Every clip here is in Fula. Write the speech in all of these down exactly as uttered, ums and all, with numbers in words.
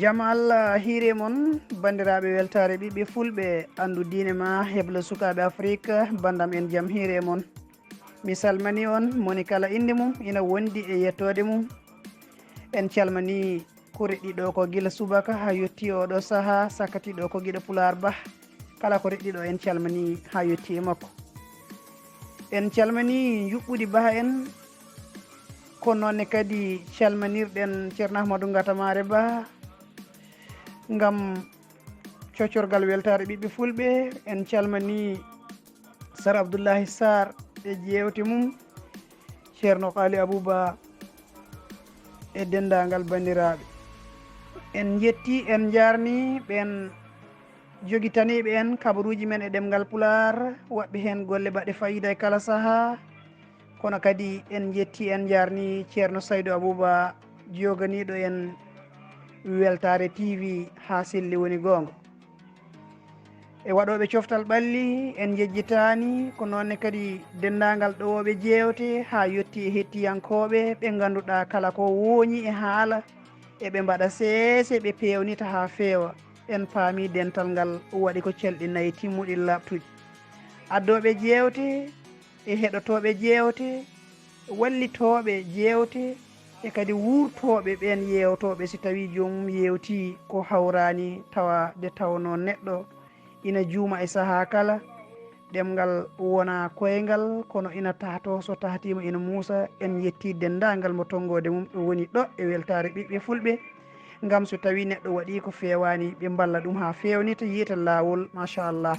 Jam Allah hiire mon, banndiraaɓe weltaare ɓiɓɓe fulɓe, anndu diine ma, heblo sukaaɓe Afrik, bandam en jam hiire mon. Mi salmani on, moni kala innde mum ina wondi e yettoode mum. En calmani ko reɗɗi ɗo ko gila subaka haa yotti oɗo saha, sakati ɗo ko giɗo Pulaar Bah. Kala ko reɗɗi ɗo en calmani haa yotti e makko. En calmani yuɓɓudi Bah en, ko noonne kadi calmanirɗen Ceerno Ahmadu Ngatamaare Bah, ngam coccorgal weltaare ɓiɓɓe fulɓe. En calmani Sar Abdullahi Sarr e jeewte mum, Ceerno Qaali Abuba e denndaangal banndiraaɓe. En njetti, en njaarni ɓeen jogitaniiɓe en kabaruuji men e ɗemngal Pulaar, waɗɓe heen golle baɗɗe faayiida e kala sahaa. Kono kadi en njetti, en njaarni Ceerno Saydu Abuba, joganiiɗo en weltaare T V haa selli woni goonga. E waɗooɓe coftal ɓalli, en njejjitaani, ko noonne kadi denndaangal ɗowooɓe jeewte haa yotti e hettiyankooɓe ɓe ngannduɗaa kala ko wooñi e haala, eɓe mbaɗa seese, ɓe peewnita haa feewa. En paami dental ngal waɗi ko calɗi nayi timmuɗi laaɓtuɗi. Addooɓe jeewte e heɗotooɓe jeewte, wallitooɓe jeewte, e kadi wuurtooɓe ɓeen yeewtooɓe, si tawii joomum yeewtii ko hawraani, tawa nde tawnoo neɗɗo ina juuma e sahaa kala, ɗemngal wonaa koyngal, kono ina tahtoo, so tahtiima ina muusa. En njetti denndaangal mo tonngoode mum ɗo woni ɗo e weltaare ɓiɓɓe fulɓe, ngam so tawii neɗɗo waɗii ko feewaani, ɓe mballa ɗum haa feewnita, yiyta laawol, machallah.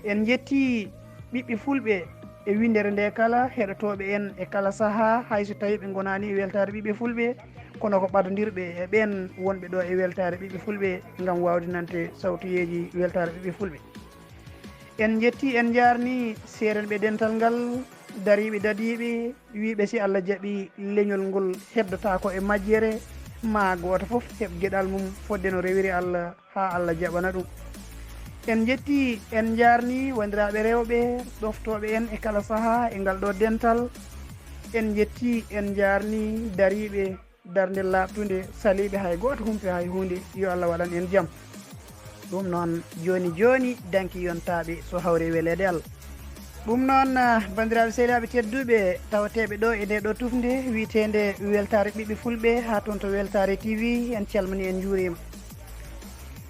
En njetti ɓiɓɓe fulɓe e winndere nde kala, heɗotooɓe en e kala sahaa, hay so tawii ɓe ngonaani e weltaare ɓiɓɓe fulɓe, kono ko ɓadondirɓe e ɓeen wonɓe ɗo e weltaare ɓiɓɓe fulɓe, ngam waawde nande sawtoyeeji weltaare ɓiɓɓe fulɓe. En njetti, en njaarni seerenɓe dental ngal, dariiɓe dadiiɓe, wiiɓe si Allah jaɓi leñol ngol heddotaako e majjere, maa gooto fof heɓ geɗal mum fodde no rewiri Allah, haa Allah jaɓana ɗum. En njetti, en njaarni wanndiraaɓe rewɓe, ɗoftooɓe en e kala sahaa e ngal ɗo dental. En njetti, en njaarni dariiɓe darnde laaɓtunde, saliiɓe hay gooto humpi hay huunde. Yo Allah waɗan en jam. Ɗum noon, jooni jooni, danki yontaaɓe so hawri e weleede Allah. Ɗum noon, ah, banndiraaɓe sehilaaɓe tedduɓe, tawateeɓe ɗo e nde ɗo tufnde wiyeteende Weltaare Ɓiɓɓe Fulɓe, haa toon to Weltaare T V, en calmini, en njuuriima.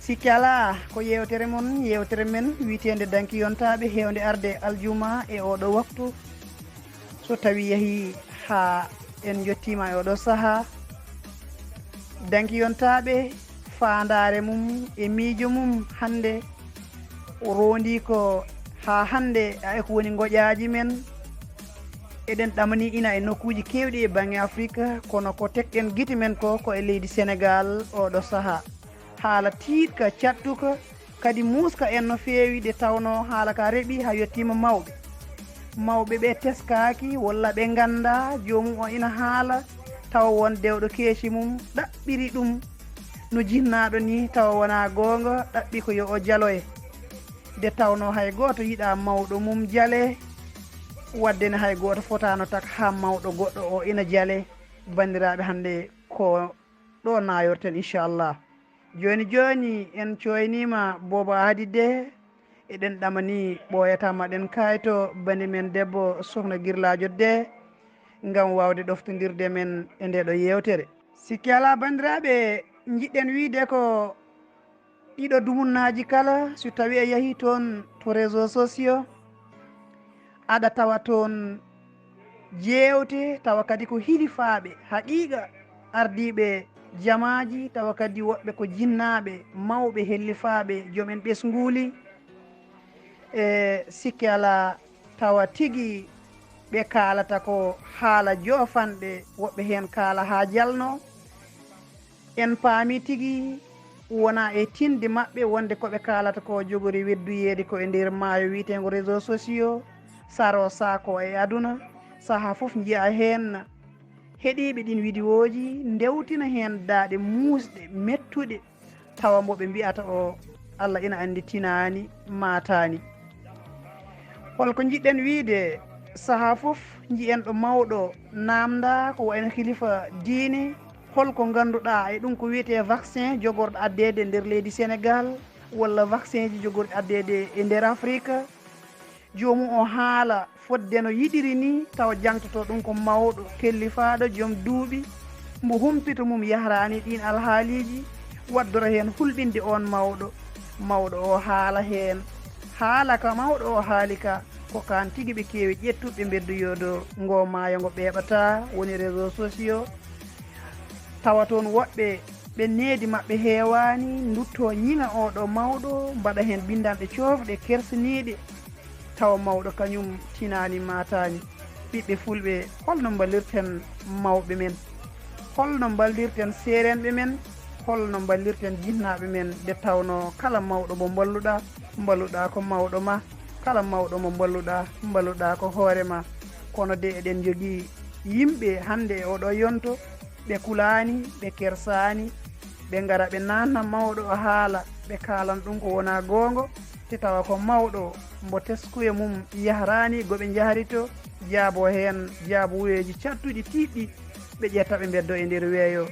Sikki alaa, ko yeewtere mon, yeewtere men wiyeteende danki yontaaɓe, heewnde arde aljuma e oo ɗo waktu. So tawii yahii haa en njottiima e oo ɗo sahaa, danki yontaaɓe, faandaare mum e miijo mum hannde o roondii ko haa hannde, e ko woni ngoƴaaji men. Eɗen ɗamanii ina e nokkuuji keewɗi e baŋŋe Afrik, kono ko tekɗen gite men ko, ko e leydi Senegaal oo ɗo sahaa. Haala tiiɗka, caɗtuka, kadi muuska en no feewi, nde tawnoo haala ka reɓii haa yettiima mawɓe. Mawɓe ɓe teskaaki walla ɓe nganndaa, joomum o ina haala, tawa won dewɗo keeci mum ɗaɓɓiri ɗum no jinnaaɗo nii, tawa wonaa goonga, ɗaɓɓi ko yo o jaloye. Nde tawnoo hay gooto yiɗaa mawɗo mum jale, waɗde ne hay gooto fotaano tak haa mawɗo goɗɗo o ina jale. Banndiraaɓe, hannde ko ɗo naayorten, inchallah. Jooni jooni, en cooyniima Boobo Aadi Deh, eɗen ɗamanii ɓooyataa maɗen kaayto bani men debbo Sohna Girlaajo Deh, ngam waawde ɗoftondirde men e nde ɗo yeewtere. Sikki alaa, banndiraaɓe, njiɗɗen wiyde ko ɗiɗo dumunnaaji kala, so tawii a yahii toon to réseaux sociaux, aɗa tawa toon jeewte, tawa kadi ko hilifaaɓe haqiiqa, ardiiɓe jamaaji, tawa kadi woɓɓe ko jinnaaɓe mawɓe, hellifaaɓe, joom en ɓesnguuli. E sikki alaa, tawa tigi ɓe kaalata ko haala joofanɗe, woɓɓe heen kaala haa jalno. En paami tigi wona e tinde maɓɓe wonde ko ɓe kaalata ko jogori wedduyeede ko e nder maayo wiyeteengo réseaux sociaux, saro sako e aduna. Sahaa fof njiya heen heɗiiɓe ɗin widiwooji ndewtina heen daaɗe muusɗe, mettuɗe, tawa mbo ɓe mbiyata o, Allah ina anndi, tinaani, maataani. Holko njiɗɗen wiyde? Sahaa fof njiyen ɗo mawɗo naamnda, ko wayno kilifa diine, Holko ngannduɗaa e ɗum ko wiyetee vaccin jogorɗo addeede nder leydi Senegaal, walla vaccinji jogorɗi addeede e nder Afrika? Joomum o haala fodde no yiɗiri ni, tawa jangtoto ɗum ko mawɗo, kellifaaɗo, joom duuɓi, mbo humpito mum yahraani ɗiin alhaaliiji, waddora heen hulɓinde oon mawɗo. Mawɗo o haala heen. Haala ka mawɗo o haali ka, ko kaan tigi ɓe keewi ƴettuɓe mbeddu yoodo ngo maayo ngo ɓeeɓataa, woni réseaux sociaux. Tawa toon woɓɓe ɓe needi maɓɓe heewaani, ndutto ñiŋa oɗo mawɗo, mbaɗa heen binndanɗe coofɗe kersiniiɗe. Tawa mawɗo kañum tinaani maataani. Ɓiɓɓe fulɓe, holno mballirten mawɓe men? Holno mballirten seereenɓe men? Holno mballirten jinnaaɓe men? Nde tawnoo kala mawɗo mo mballuɗaa, mballuɗaa ko mawɗo ma. Kala mawɗo mo mballuɗaa, mballuɗaa ko hoore ma. Kono de eɗen njogii yimɓe hannde e oɗo yonto, ɓe kulaani, ɓe kersaani, ɓe ngara ɓe naatna mawɗo o haala, ɓe kaalan ɗum ko wonaa goongo, te tawa ko mawɗo mbo teskuya mum yahraani go ɓe njahri to, jaabo heen jaabuweeji cattuɗi tiiɗɗi, ɓe ƴetta ɓe mbeddo e nder weeyo.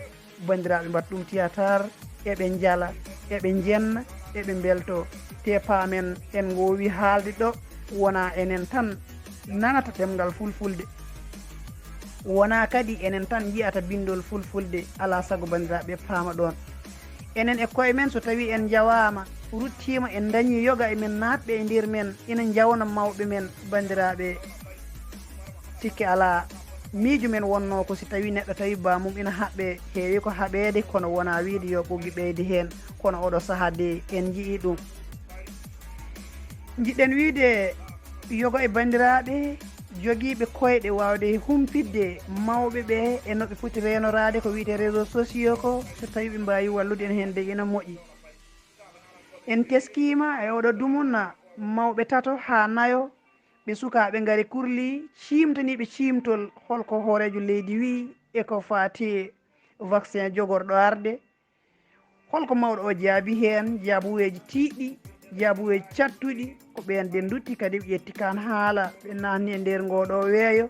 Banndiraaɓe, mbaɗ ɗum tiyatar, eɓe njala, eɓe njenna, eɓe mbelto. Te paamen, en ngoowi haalde ɗo, wonaa enen tan nanata ɗemngal fulfulde. Wonaa kadi enen tan njiyata binndol fulfulde, alaa sago banndiraaɓe paama ɗoon. Enen e koye men, so tawii en njawaama, ruttiima, en ndañii yoga e men naatɓe e nder men, ina njawna mawɓe men, banndiraaɓe. Sikke alaa, miijo men wonnoo ko si tawii neɗɗo tawi baamum ina haɓɓee, heewi ko haɓeede, kono wonaa wiyde yo ɓoggi ɓeyde heen, kono oɗo sahaa de en njiyii ɗum. Njiɗɗen wiyde yoga e banndiraaɓe jogiiɓe koyɗe waawde humpitde mawɓe ɓe e no ɓe poti reenoraade ko wiyetee réseaux sociaux ko, so tawii ɓe mbaawi wallude en heen de ina moƴƴi. En teskiima e oɗo dumunna mawɓe tato haa nayo, ɓe sukaaɓe ngari kurli, ciimtaniiɓe ciimtol holko hooreejo leydi wiyi e ko faati e vaccin jogorɗo arde. Holko mawɗo o jaabi heen? Jaabuweeji tiiɗɗi, jaabuweeji cattuɗi, ko ɓeen de ndutti kadi ɓe ƴetti kaan haala, ɓe naatni e nder ngoo ɗoo weeyo.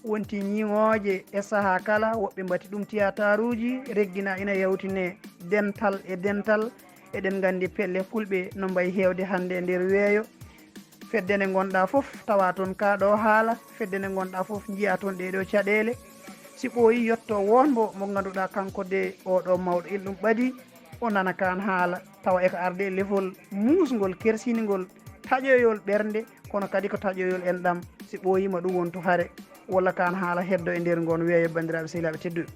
Wonti ñiŋooje e sahaa kala, woɓɓe mbati ɗum tiyataruuji, reggina ina yawtine dental e dental. Eɗen nganndi pelle fulɓe no mbayi heewde hannde e nder weeyo. Fedde nde ngonɗaa fof, tawa toon kaa ɗo haala, fedde nde ngonɗaa fof, njiyaa toon ɗee ɗoo caɗeele. Si ɓooyi, yotto won mbo, mo ngannduɗaa kanko de, oo ɗoo mawɗo, ina ɗum ɓadii, o nana kaan haala, tawa eko arde e lefol muusngol, kersiningol, taƴoyol ɓernde, kono kadi ko taƴoyol enɗam. Si ɓooyiima, ɗum wontu hare, walla kaan haala heddo e nder ngoon weeyo, banndiraaɓe sehilaaɓe tedduɓe.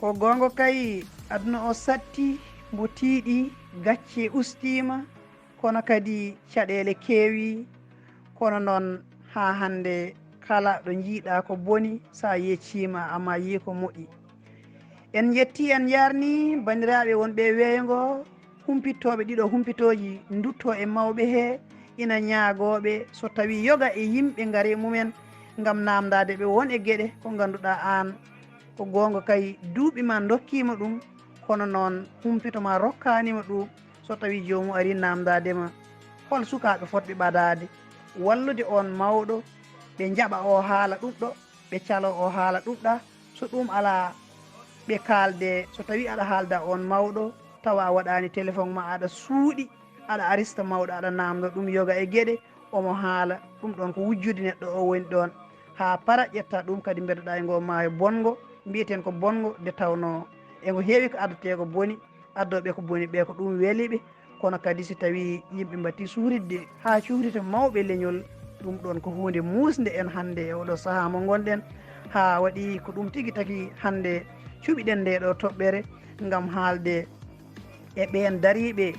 Ko goonga kay, aduna o satti, mbo tiiɗi, gacce ustiima, kono kadi caɗeele keewi. Kono noon, haa hannde, kala ɗo njiiɗaa ko boni, so a yecciima, a maayii ko moƴƴi. En njettii, en njaarnii banndiraaɓe wonɓe e weeyo ngo, humpittooɓe ɗiɗo humpitooji, nduttoo e mawɓe hee, ina ñaagooɓe so tawii yoga e yimɓe ngari e mumen ngam naamndaade ɓe won e geɗe ko ngannduɗaa aan. Ko goonga kay, duuɓi ma ndokkiima ɗum, kono noon humpito ma rokkaaniima ɗum. So tawii joomum arii naamndaade ma, hol sukaaɓe fotɓe ɓadaade, wallude oon mawɗo, ɓe njaɓa o haala ɗuɗɗo, ɓe caloo o haala ɗuɗɗa? So ɗum alaa, ɓe kaalde. So tawii aɗa haalda oon mawɗo, tawa a waɗaani téléphone ma, aɗa suuɗi, aɗa arista mawɗo, aɗa naamndo ɗum yoga e geɗe, omo haala. Ɗum ɗoon ko wujjude neɗɗo o woni ɗoon. Haa para, ƴetta ɗum kadi mbeddoɗaa e ngoo maayo bonngo, mbiyeten ko bonngo, nde tawnoo e ngo heewi ko addatee ko boni, addooɓe ko boni ɓe ko ɗum weli ɓe. Kono kadi, si tawii yimɓe mbattii suuritde haa cuurita mawɓe leñol, ɗum ɗoon ko huunde muusnde en hannde e oɗo sahaa mo ngonɗen, haa waɗi ko ɗum tigi tagi hannde cuɓiɗen ndee ɗoo toɓɓere ngam haalde e ɓeen dariiɓe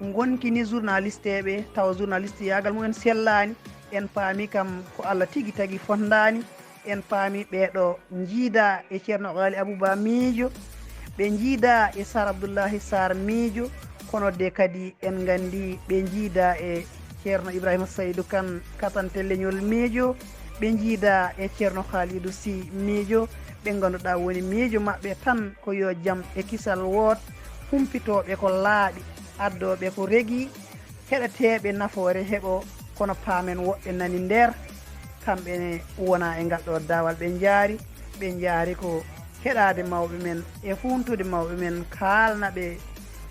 ngonkini journaliste ɓe, tawa journaliste yaagal mumen sellaani. En paami kam ko Allah tigi tagi fotndaani. En paami ɓee ɗoo njiidaa e Ceerno Qaali Abuba Miijo, ɓe njiidaa e Sar Abdullahi Sar Miijo, kono de kadi en nganndi ɓe njiidaa e Ceerno Ibrahima Saydu Kan, katante leñol Miijo, ɓe njiidaa e Ceerno Khaalidu Si Miijo, ɓe ngannduɗaa woni miijo maɓɓe tan ko yo jam e kisal woot, humpitooɓe ko laaɓi, addooɓe ko regi, heɗeteeɓe nafoore heɓo, kono paamen woɓɓe nani nder, kamɓe ne wona e ngal ɗo daawal ɓe njaari, ɓe njaari ko heɗaade mawɓe men e fuuntude mawɓe men, kaalna ɓe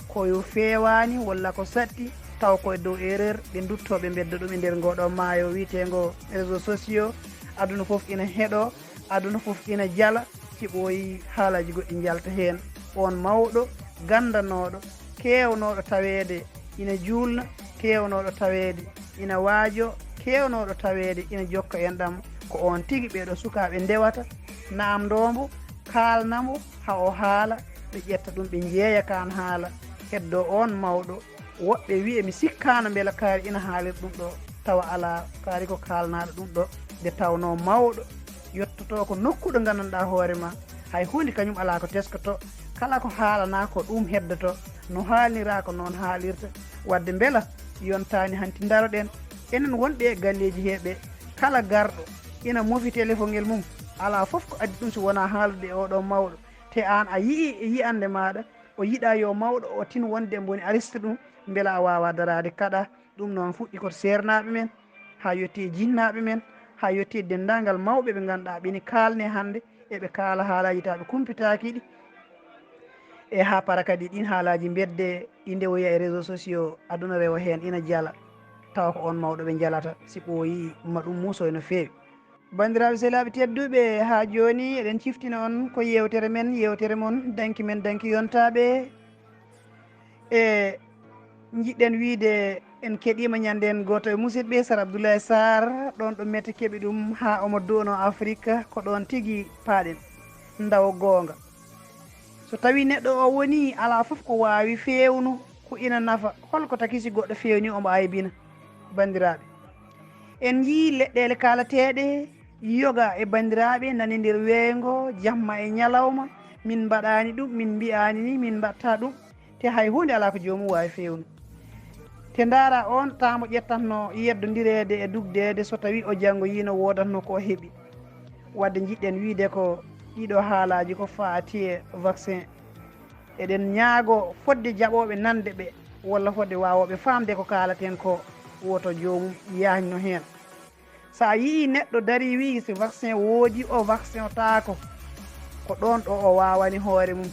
ko yo feewaani walla ko satti, taw koye dow erreur ɓe nduttoo ɓe mbedda ɗum e nder ngoo ɗoo maayo wiyeteengo réseaux sociaux. Aduna fof ina heɗoo, aduna fof ina jala, si ɓooyi haalaaji goɗɗi njalta heen. Oon mawɗo ganndanooɗo, keewnooɗo taweede ina juulna, keewnooɗo taweede ina waajoo, keewnooɗo taweede ina jokka enɗam, ko oon tigi ɓeeɗo sukaaɓe ndewata, naamndoo mbo, kaalna mbo, haa o haala, ɓe ƴetta ɗum, ɓe njeeya kaan haala, heddoo oon mawɗo. Woɓɓe wiya mi sikkaano mbela kaari ina haalira ɗum ɗo, tawa alaa, kaari ko kaalnaaɗo ɗum ɗo, nde tawnoo mawɗo yottoto ko nokku ɗo nganndanɗaa hoore ma, hay huunde kañum alaa ko teskoto, kala ko haalanaa ko ɗum heddoto, no haalniraa ko noon haalirta. Waɗde mbela yontaani hanti ndaroɗen, enen wonɓe e galleeji hee ɓe, kala garɗo ina mofi telefongel mum, alaa fof ko addi ɗum si wonaa haalude e oɗo mawɗo, te aan a yii e yiyannde maaɗa, o yiɗaa yo mawɗo o tin wonde mbo ni arista ɗum, mbela a waawaa daraade kaɗa. Ɗum noon fuɗɗi ko seernaaɓe men, haa yettii jinnaaɓe men, haa yettii denndaangal mawɓe ɓe ngannduɗaa ɓe ni kaalne hannde, eɓe kaala haalaaji taw ɓe kumpitaaki ɗi. E haa para kadi ɗiin haalaaji mbedde ɗi ndewoya e réseaux sociaux, aduna rewa heen ina jala, tawa ko oon mawɗo ɓe njalata, si ɓooyii ma ɗum muusoy no feewi. Banndiraaɓe sehilaaɓe tedduɓe, haa jooni eɗen ciftina on ko yeewtere men, yeewtere mon, danki men, danki yontaaɓe. E njiɗɗen wiyde en keɗiima ñanndeen gooto e musidɓe, Sar Abdoulaye Sarr, ɗoon ɗo mette keɓi ɗum haa omo duwno Afrik, ko ɗoon tigi paaɗen, ndaw goonga. So tawii neɗɗo o wonii alaa fof ko waawi feewnu, ko ina nafa, hol ko taki si goɗɗo feewni omo aybina? Banndiraaɓe, en njiyii leɗɗeele kaalateeɗe, yoga e banndiraaɓe nani nder weeyngo, jamma e ñalawma, min mbaɗaani ɗum, min mbiyaani ni, min mbaɗta ɗum, te hay huunde alaa ko joomum waawi feewnu. Te ndaara oon taamo ƴettatno yeddondireede e dugdeede so tawii o janngo yiino woodatno ko o heɓi. Waɗde njiɗɗen wiyde ko ɗiɗo haalaaji ko faati e vaccin. Eɗen ñaago fodde jaɓooɓe nande ɓe, walla fodde waawooɓe faamde ko kaalaten ko, woto joomum yaajno heen. So a yiyii neɗɗo darii wii si vaccin woodi, o vaccin o taako, ko ɗoon ɗo o waawani hoore mum.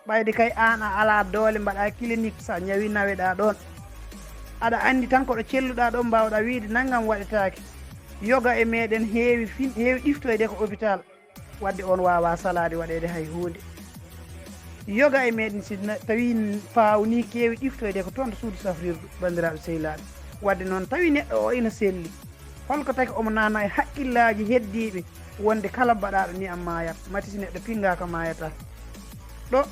Ɓayde kay aan a alaa doole mbaɗaa clinique, so a ñawii naweɗaa ɗoon. Aɗa anndi tan ko ɗo celluɗaa ɗoon mbaawɗaa wiide nanngam waɗetaake. Yoga e meeɗen heewi fin-, heewi ɗiftoyde ko hôpital. Waɗde oon waawaa salaade waɗeede hay huunde. Yoga e meeɗen si na-, tawii faawnii keewi ɗiftoyde ko toon to suudu safrirdu, banndiraaɓe sehilaaɓe. Waɗde noon tawi neɗɗo o ina selli. Hol ko taki omo naatna e hakkillaaji heddiiɓe wonde kala baɗaaɗo ni am maayat, mati si neɗɗo pinngaaka maayata. Ɗo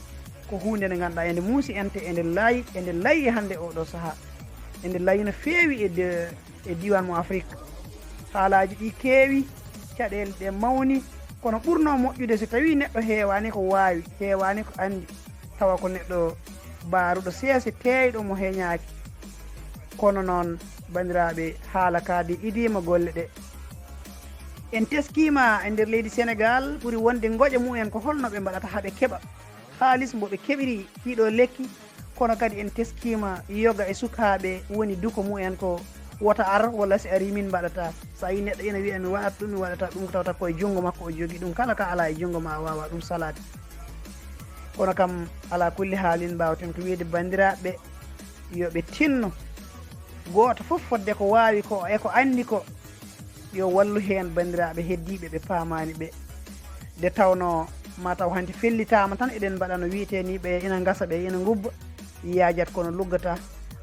ko huunde nde ngannduɗaa ende muusi ente, ende laayi, ende laayi hannde oɗo sahaa. Ende laayi no feewi e de-, e diiwaan mo Afrik. Haalaaji ɗi keewi, caɗeele ɗe mawni, kono ɓurnoo moƴƴude so tawii neɗɗo heewaani ko waawi, heewaani ko anndi, tawa ko neɗɗo baaruɗo seese, teeyɗo mo heñaaki. Kono noon, banndiraaɓe, haala ka de idiima golle ɗe. En teskiima e nder leydi Senegaal, ɓuri wonde ngoƴa mumen ko holno ɓe mbaɗata haa ɓe keɓa haalis mbo ɓe keɓiri ɗiɗo lekki, kono kadi en teskiima yoga e sukaaɓe woni duko mumen ko wota ar, walla si arii min mbaɗata. So a yii neɗɗo ina wiya mi waɗat ɗum, mi waɗata ɗum, ko tawata koye junngo makko o jogii ɗum, kala ka alaa e junngo ma a waawaa ɗum salaade. Kono kam, alaa kulli haalin, mbaawten ko wiyde banndiraaɓe, yo ɓe tinno gooto fof fodde ko waawi ko e ko anndi ko, yo wallu heen banndiraaɓe heddiiɓe ɓe paamaani ɓe. Nde tawnoo maa taw hanti fellitaama tan eɗen mbaɗa no wiyetee nii, ɓe ina ngasa, ɓe ina ngubba, yaajat kono luggata.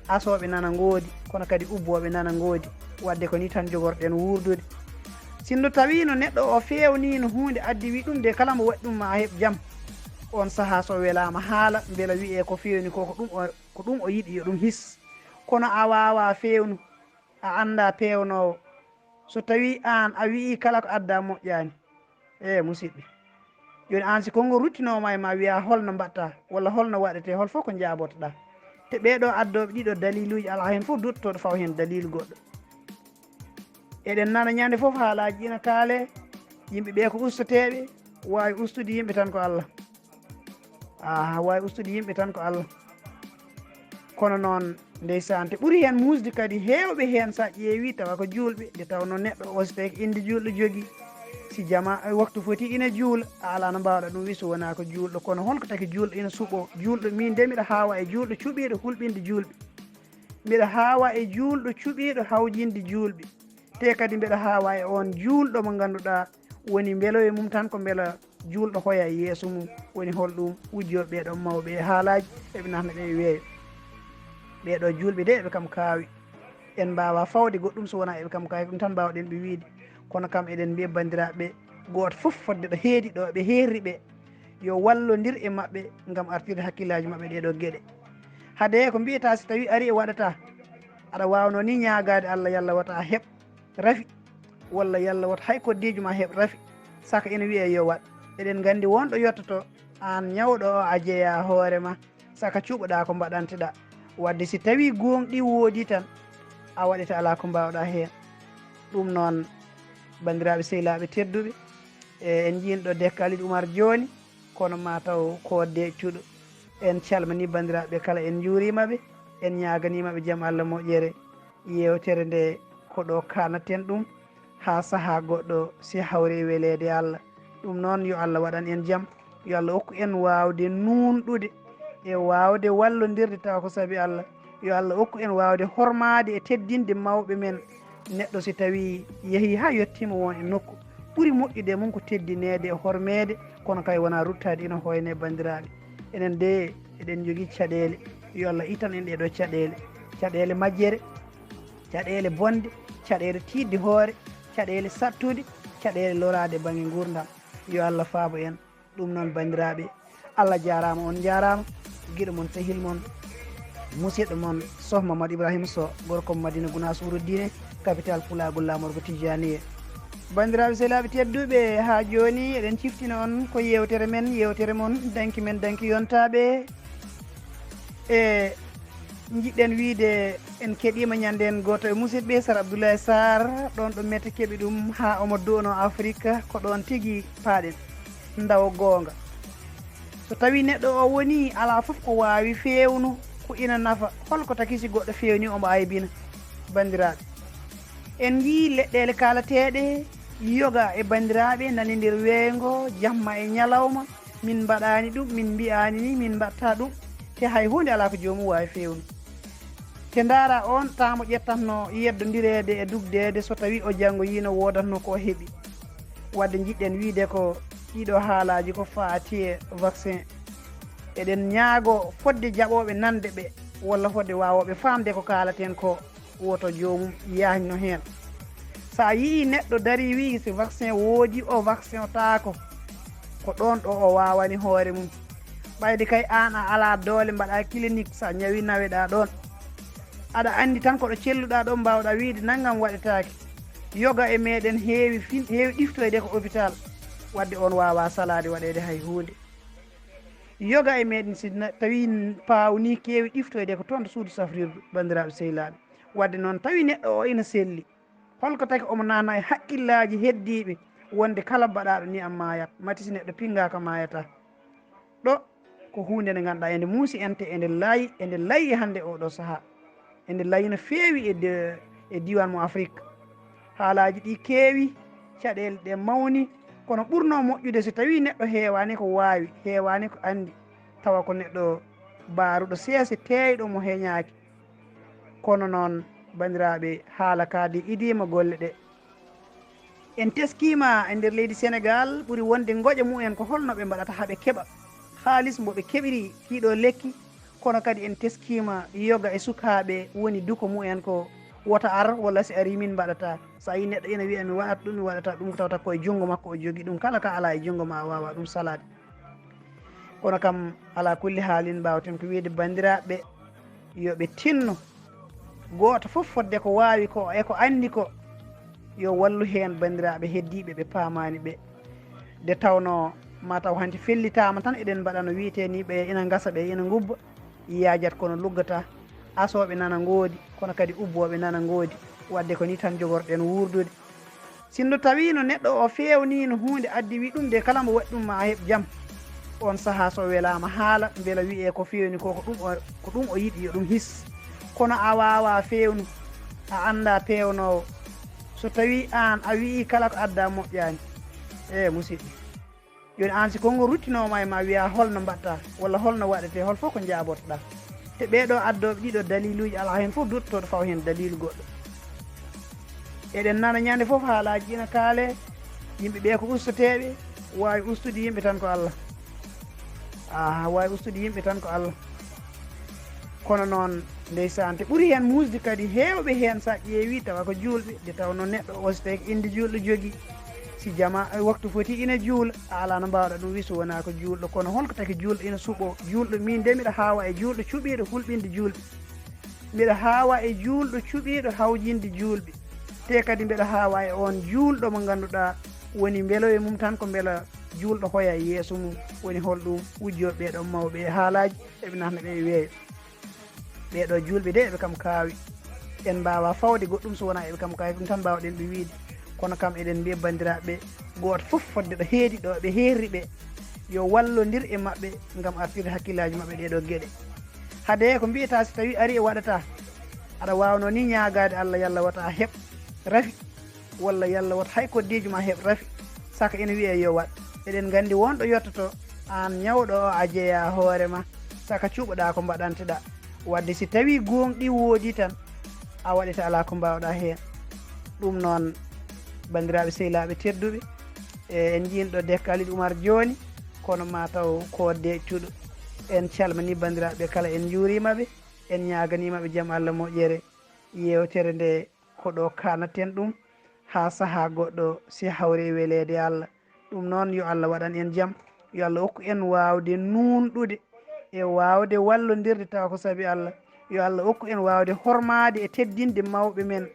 Asooɓe nana ngoodi, kono kadi ubbooɓe nana ngoodi. Waɗde ko nii tan jogorɗen wuurdude. Sinno tawiino neɗɗo o feewniino huunde addi wi ɗum de kala mbo waɗi ɗum ma a heɓ jam. Oon sahaa so welaama haala, mbela wiyee ko feewni ko, ko ɗum o, ko ɗum o yiɗi yo ɗum his. Kono a waawaa feewnu, a anndaa peewnoowo. So tawii aan a wi'ii kala ko addaa moƴƴaani, e musidɓe. Jooni aan si konngol ruttinooma e ma wiyaa holno mbaɗtaa, walla holno waɗetee, hol fof ko njaabotoɗaa. Te ɓee ɗoo addooɓe ɗiɗo daliiluuji alaa heen fof duttotooɗo fawa heen daliilu goɗɗo. Eɗen nana ñande fof haalaaji ina kaalee, yimɓe ɓee ko ustateeɓe, waawi ustude yimɓe tan ko Allah. Aha, waawi ustude yimɓe tan ko Allah. Kono noon, ndeysaan, te ɓuri heen muusde kadi, heewɓe heen, so a ƴeewii, tawa ko juulɓe, nde tawnoo neɗɗo o, so tawii ko innde juulɗo jogii, Jama, waktu foti ina juula, a alaa no mbaawɗa ɗum wi so wonaa ko juulɗo. Kono hol ko taki juulɗo ina suɓoo? Juulɗo, miin de mbiɗa haawa e juulɗo cuɓiiɗo hulɓinde juulɓe. Mbiɗa haawa e juulɗo cuɓiiɗo hawjinde juulɓe. Te kadi mbiɗa haawa e oon juulɗo mo ngannduɗaa woni mbelo e mum tan ko mbela juulɗo hoya e yeeso mum. Woni hol ɗum? Wujjooɓe ɓee ɗoon mawɓe e haalaaji, eɓe nafna ɓe e weeyo. Ɓee ɗoo juulɓe de eɓe kam kaawi. En mbaawaa fawde goɗɗum so wonaa eɓe kam kaawi, ɗum tan mbaawɗen ɓe wiyde. Kono kam eɗen mbiya banndiraaɓe ɓe, gooto fof fodde ɗo heedi ɗo ɓe heerri ɓe, yo wallondir e maɓɓe ngam artirde hakkillaaji maɓɓe ɗee ɗoo geɗe. Hade ko mbiyata si tawii arii e waɗata, aɗa waawnoo ni ñaagaade Allah yalla wata a heɓ rafi, walla yalla wata hay koddeejo ma heɓ rafi, saka ina wiyee yo waɗ. Eɗen nganndi won ɗo yottoto, aan ñawɗo o a jeyaa hoore ma, saka cuɓoɗaa ko mbaɗanteɗaa. Waɗde si tawii gooŋɗi woodi tan, a waɗete alaa ko mbaawɗaa heen. Ɗum noon, banndiraaɓe sehilaaɓe tedduɓe, e en njiin ɗo Dekka Alidu Umar jooni, kono ma taw ko deeƴtuɗo. En calmini banndiraaɓe kala, en njuuriima ɓe, en ñaaganiima ɓe jam Allah moƴƴere. Yeewtere nde ko ɗo kaanaten ɗum, haa sahaa goɗɗo si hawri e weleede Allah. Ɗum noon yo Allah waɗan en jam, yo Allah okku en waawde nuunɗude e waawde wallondirde tawa ko sabi Allah. Yo Allah okku en waawde hormaade e teddinde mawɓe men. Neɗɗo si tawii yehii haa yettiima won e nokku, ɓuri moƴƴude e mum ko teddineede e hormeede, kono kay wonaa ruttaade ina hoyne banndiraaɓe. Enen de eɗen njogii caɗeele, yo Allah itan en ɗee ɗoo caɗeele, caɗeele majjere, caɗeele bonde, caɗeele tiiɗde hoore, caɗeele sattude, caɗeele loraade bannge nguurndam. Yo Allah faabo en. Ɗum noon, banndiraaɓe, Allah jaaraama, on njaaraama. Giɗo mon, sehil mon, musidɗo mon, Soh Mamadou Ibrahima Soh, gorko mo Madina Gunaas, wuro diine, capital Pulaagu, laamorgo Tijaniye. Banndiraaɓe sehilaaɓe tedduɓe, haa jooni eɗen ciftina on ko yeewtere men, yeewtere mon, danki men, danki yontaaɓe. E njiɗɗen wiyde en keɗiima ñande en gooto e musidɓe, Sar Abdoulaye Sarr, ɗoon ɗo mette keɓi ɗum haa omo du'onoo Afrik, ko ɗoon tigi paaɗen. Ndawo goonga. So tawii neɗɗo o wonii alaa fof ko waawi feewnu, ko ina nafa, hol ko taki si goɗɗo feewni omo aybina? Banndiraaɓe, en njiyii leɗɗeele kaalateeɗe yoga e banndiraaɓe nani nder weeyngo, jamma e ñalawma, min mbaɗaani ɗum, min mbiyaani ni, min mbaɗta ɗum, te hay huunde alaa ko joomum waawi feewnu. Te ndaara on taamo ƴettatno yeddondireede e dugdeede so tawii o janngoyiino woodatno ko o heɓi. Waɗde njiɗɗen wiyde ko ɗiɗo haalaaji ko faati e vaccin. Eɗen ñaago fodde jaɓooɓe nande ɓe, walla fodde waawooɓe faamde ko kaalaten ko, woto joomum yaajno heen. So a yiyii neɗɗo darii wii si vaccin woodi, o vaccin o taako, ko ɗoon ɗo o waawani hoore mum. Ɓayde kay aan a alaa doole mbaɗaa clinique, so a ñawi naweɗaa ɗoon. Aɗa anndi tan ko ɗo celluɗaa ɗoon mbaawɗaa wiyde nanngam waɗetaake. Yoga e meeɗen heewi fin-, heewi ɗiftoyde ko hôpital, waɗde on waawaa salaade waɗeede hay huunde. Yoga e meeɗen si na-, tawi paaw ni keewi ɗiftoyde ko toon to suudu safrirdu, banndiraaɓe sehilaaɓe. Waɗde noon tawi neɗɗo o ina selli. Hol ko taki omo naatna e hakkillaaji heddiiɓe wonde kala baɗaaɗo ni am maayat, mati si neɗɗo pinngaaka maayataa? Ɗo ko huunde nde ngannduɗaa ende muusi ente, ende laayi, ende layi e hannde oo ɗoo sahaa. Ende layi no feewi e de-, e diiwaan mo Afrik. Haalaaji ɗi keewi, caɗeele ɗe mawni, kono ɓurnoo moƴƴude so tawii neɗɗo heewaani ko waawi, heewaani ko anndi, tawa ko neɗɗo baaruɗo seese, teeyɗo mo heñaaki. Kono noon, banndiraaɓe, haala kaa de idiima golle ɗe. En teskiima e nder leydi Senegaal, ɓuri wonde ngoƴa mumen ko holno ɓe mbaɗata haa ɓe keɓa haalis mbo ɓe keɓiri ɗiɗo lekki, kono kadi en teskiima yoga e sukaaɓe woni duko mumen ko wota ar, walla si arii min mbaɗata. So a yii neɗɗo ina wiya mi waɗat ɗum, mi waɗata ɗum, ko tawata ko e junngo makko o jogii ɗum, kala ka alaa e junngo ma a waawaa ɗum salaade. Kono kam, alaa kulli haalin, mbaawten ko wiyde banndiraaɓe yo ɓe tinno, gooto fof fodde ko waawi ko e ko anndi ko, yo wallu heen banndiraaɓe heddiiɓe ɓe paamaani ɓe. Nde tawnoo ma taw hanti fellitaama tan eɗen mbaɗa no wiyetee ni, ɓe ina ngasa, ɓe ina ngubba, yaajat kono luggata. Asooɓe nana ngoodi, kono kadi ubbooɓe nana ngoodi. Waɗde ko ni tan jogorɗen wuurdude. Sinno tawiino neɗɗo o feewniino huunde addi wi ɗum de kala mbo waɗi ɗum ma a heɓ jam. On sahaa so welaama haala mbela wiyee ko feewni ko, ko ɗum o, ko ɗum o yiɗi yo ɗum his. Kono a waawaa feewnu, a anndaa peewnoowo. So tawii aan a wi'ii kala ko addaa moƴƴaani, E musidɓe, jooni aan, si konngol ruttinooma e ma, wiya holno mbaɗta walla holno waɗete, hol fof ko njaabotoɗaa? Te ɓee ɗoo addooɓe ɗiɗo daliluuji, alaa heen fof duttotooɗo fawa heen dalilu goɗɗo. Eɗen nana ñande fof haalaaji ina kaale, yimɓe ɓee ko ustoteeɓe, waawi ustude yimɓe tan ko Allah. Aha, waawi ustude yimɓe tan ko Allah. Kono noon, ndeysaan, te ɓuri heen muusde kadi, heewɓe heen, so a ƴeewi, tawa ko juulɓe, nde tawnoo neɗɗo o, so tawi ko innde juulɗo jogii, si jama, waktu foti ina juula, a alaa no mbaawɗa ɗum wi so wonaa ko juulɗo. Kono hol ko taki juulɗo ina suɓoo? Juulɗo, miin de mbiɗa haawa e juulɗo cuɓiiɗo hulɓinde juulɓe. Mbiɗa haawa e juulɗo cuɓiiɗo hawjinde juulɓe. Te kadi mbiɗa haawa e oon juulɗo mo ngannduɗaa woni mbelo e mum tan ko mbela juulɗo hoya e yeeso mum. Woni hol ɗum? Wujjooɓe ɓee ɗoon mawɓe e haalaaji, eɓe nahna ɓe e weeyo. Ɓee ɗoo juulɓe de, eɓe kam kaawi. En mbaawaa fawde goɗɗum so wonaa eɓe kam kaawi, ɗum tan mbaawɗen ɓe wiyde. Kono kam eɗen mbiya banndiraaɓe, gooto fof fodde ɗo heedi ɗo ɓe heerri ɓe, yo wallondir e maɓɓe ngam artirde hakkillaaji maɓɓe ɗee ɗoo geɗe. Hade ko mbiyata, so tawii arii e waɗata, aɗa waawnoo ni ñaagaade Allah, yalla wata a heɓ rafi, walla yalla wata hay koddeeji ma heɓ rafi, saka ina wiyee yo waɗ. Eɗen nganndi won ɗo yottoto, aan ñawɗo o, a jeyaa hoore ma, saka cuɓoɗaa ko mbaɗanteɗaa. Waɗde si tawii gooŋɗi woodi tan, a waɗete, alaa ko mbaawɗaa heen. Ɗum noon, banndiraaɓe sehilaaɓe tedduɓe, e en njiino ɗo Dek Kalidou Oumar jooni, kono ma taw ko deeƴtuɗo. En calmini banndiraaɓe kala, en njuuriima ɓe, en ñaaganiima ɓe jam Allah, moƴƴere. Yeewtere nde ko ɗo kaanaten ɗum, haa sahaa goɗɗo, si hawri e weleede Allah. Ɗum noon, yo Allah waɗan en jam, yo Allah okku en waawde nuunɗude e waawde wallondirde tawa ko sabi Allah. Yo Allah okku en waawde hormaade e teddinde mawɓe men.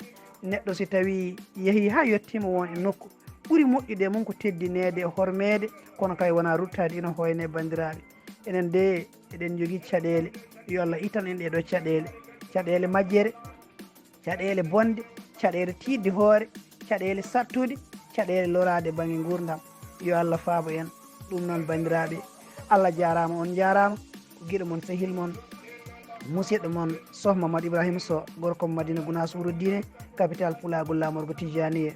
Neɗɗo si tawii yehii haa yettiima won e nokku, ɓuri moƴƴude e mum ko teddineede e hormeede, kono kay wonaa ruttaade ina hoyne, banndiraaɓe. Enen de, eɗen njogii caɗeele. Yo Allah itan en ɗee ɗoo caɗeele, caɗeele majjere, caɗeele bonde, caɗeele tiiɗde hoore, caɗeele sattude, caɗeele loraade bannge nguurndam. Yo Allah faabo en. Ɗum noon, banndiraaɓe, Allah jaaraama, on njaaraama. Ko giɗo mon, sehil mon, musidɗo mon, Soh Mamadou Ibrahima Soh, gorko mo Madina Gunaas, wuro diine, capital pulaagol, laamorgo Tijjaaniye.